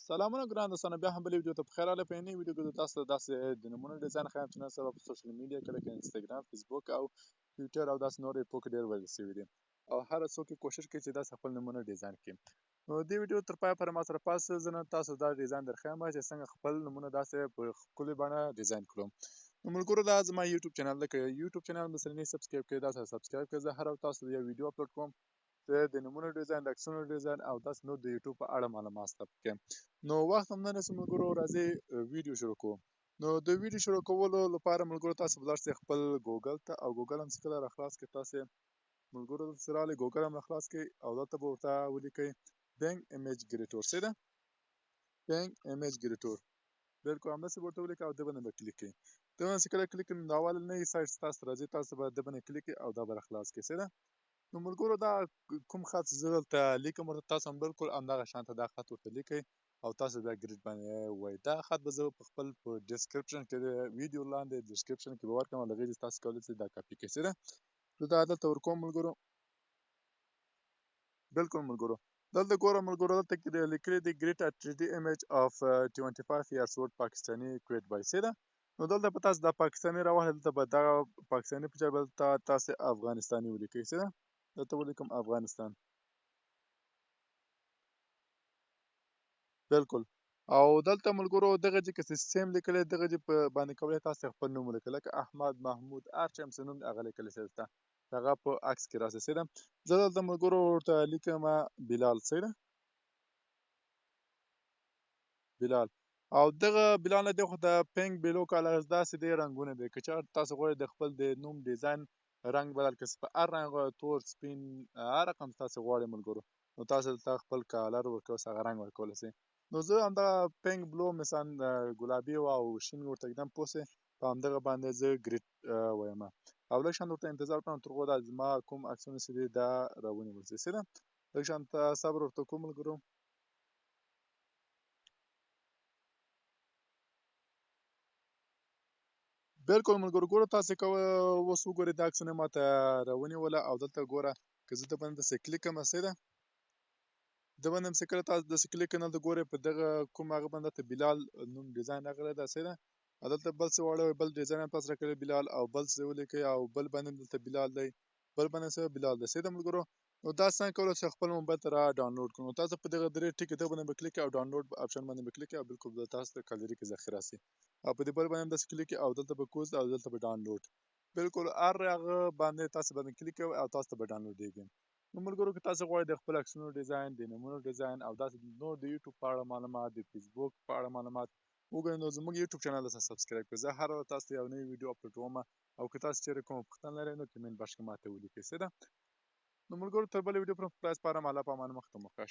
سلامونه ګران دوستانو، بیا هم بلې ویډیو ته په خیر راغلئ. په نۍ ویډیو کې تاسو ته داسې د نمونو ډیزاین ښیم چې نن سبا په سوشل میډیا کې لکه انستګرام، فیسبوک او ټویټر او داسې نورو ایپو کې ډېر ویل شوي دي او هر څوک یې کوشش کوي چې داسې خپل نمونه ډیزاین کړي. نو دې ویډیو تر پایه پورې ما سره پاتې شئ، زه نن تاسو دا ډیزاین در ښیم چې څنګه خپل نمونه داسې په ښکلې بڼه ډیزاین کړو. نو ملګرو، دا زما یوټیوب چینل دی، که یوټیوب چینل مې سره نه سبسکرایب کړئ، دا سره سبسکرایب کړئ. زه هره ورځ تاسو ته یو ویډیو اپلوډ کوم د نمونو ډیزاین، د عکسونو ډیزاین او داسې نور د یوټیوب په اړه معلومات ستا پکې. نو وخت هم نه نیسم ملګرو، راځئ ویډیو شروع کوو. نو د ویډیو شروع کولو لپاره ملګرو تاسو به لاړ شئ خپل ګوګل ته، او ګوګل هم چې کله راخلاص کړئ تاسې ملګرو دلته چې راغلئ ګوګل هم راخلاص کړئ او دلته به ورته ولیکئ بینک ایمیج ګریټور. صحیح ده، بینک ایمیج ګریټور بالکل همداسې به ورته ولیکئ او ده باندې به کلیک کړئ. ده باندې چې کله کلیک کړئ نو دا اول نوی سایټ ستاسو راځي، تاسو به ده باندې کلیک کړئ او دا به راخلاص کړئ. صحیح ده. نو ملګرو، دا کوم خط زه دلته لیکم ورته، تاسو هم بالکل همدغه شان ته دا خط ورته لیکئ او تاسو بیا ګریډ باندې ووایئ. دا خط به زه په خپل په ډسکرپشن کې د ویډیو لاندې ډسکرپشن کې به ورکړم او له هغې تاسو کولی شئ دا کاپي کړئ. صحیح ده، زه دا دلته ورکوم ملګرو. بالکل ملګرو، دلته ګوره ملګرو، دلته کې لیکلي دي ګریټ ا 3D ایمیج اف 25 years old پاکستاني کویټ بای. صحیح ده. نو دلته به تاسو دا پاکستاني راواخلئ، دلته به دغه پاکستاني په ځای به دلته تاسو افغانستاني ولیکئ. صحیح ده، دلته ولیکم افغانستان بالکل. او دلته ملګرو دغه چې که سیم لیکلی دغه چې په باندې کولی تاسو خپل نوم ولیکئ، لکه احمد، محمود، هر چا هم څه نوم هغه لیکلی شئ، دلته هغه په عکس کې راشي. صحیح ده، زه دلته ملګرو ورته لیکم بلال. صحیح ده، بلال. او دغه بلال نه دی خو د پینک بلو کلر داسې دی رنګونه دی. که چېرته تاسو غواړئ د خپل د نوم ډیزاین رنګ بدل کړئ، په هر رنګ غواړئ، تور، سپین، هر رقم تاسو غواړئ ملګرو، نو تاسو دلته خپل کالر ورکولی شئ، هغه رنګ ورکولی شئ. نو زه همدغه پینک بلو مثلا ګلابي او شین ورته ږدم، پوه شئ، په همدغه باندې زه ګریډ وایم او لږ شان ورته انتظار کوم تر څو دا زما کوم عکسونه چې دي دا راونیول شي. صحیح ده، لږ شان ته صبر ورته کوم ملګرو. بالکل ملګرو، ګوره تاسو که اوس وګورئ دا عکسونه ما ته راونیوله او دلته ګوره که زه ده باندې داسې کلیک کړم. صحیح ده، ده باندې هم چې کله تاسو داسې کلیک کړئ، دلته ګورئ په دغه کوم هغه باندې دلته بلال نوم ډیزاین راغلی ده. صحیح ده، او دلته بل څه واړوئ، بل ډیزاین هم تاسو راکړی بلال، او بل څه ولیکئ او بل باندې هم دلته بلال دی، بل باندې څه بلال دی. صحیح ده ملګرو، نو دا څنګه کولی شئ خپل موبایل ته را ډاونلوډ کړو؟ نو تاسو په دغه درې ټکي دغه باندې به کلیک کړئ او ډاونلوډ اپشن باندې به کلیک کړئ او بالکل به تاسو ته ګالري کې ذخیره شي. او په دې بل باندې هم داسې کلیک کړئ او دلته به کوز او دلته به ډاونلوډ، بالکل هر هغه باندې تاسو باندې کلیک کوئ او تاسو ته به ډاونلوډېږي. نو ملګرو، که تاسو غواړئ د خپل عکسونو ډیزاین، د نمونو ډیزاین او داسې نور د یوټیوب په اړه معلومات، د فیسبوک په اړه معلومات وګورئ، نو زموږ یوټیوب چینل سره سبسکرایب کړئ. زه هره ورځ تاسو ته یو نوی ویډیو اپلوډوم او که تاسو چېرې کومه پوښتنه لرئ نو کمنټ باکس کې ماته ولیکئ. صحیح ده، نو ملګرو تر بلې ویډیو پورې خدای سپارم، الله په امان، مخ ته مو ښه.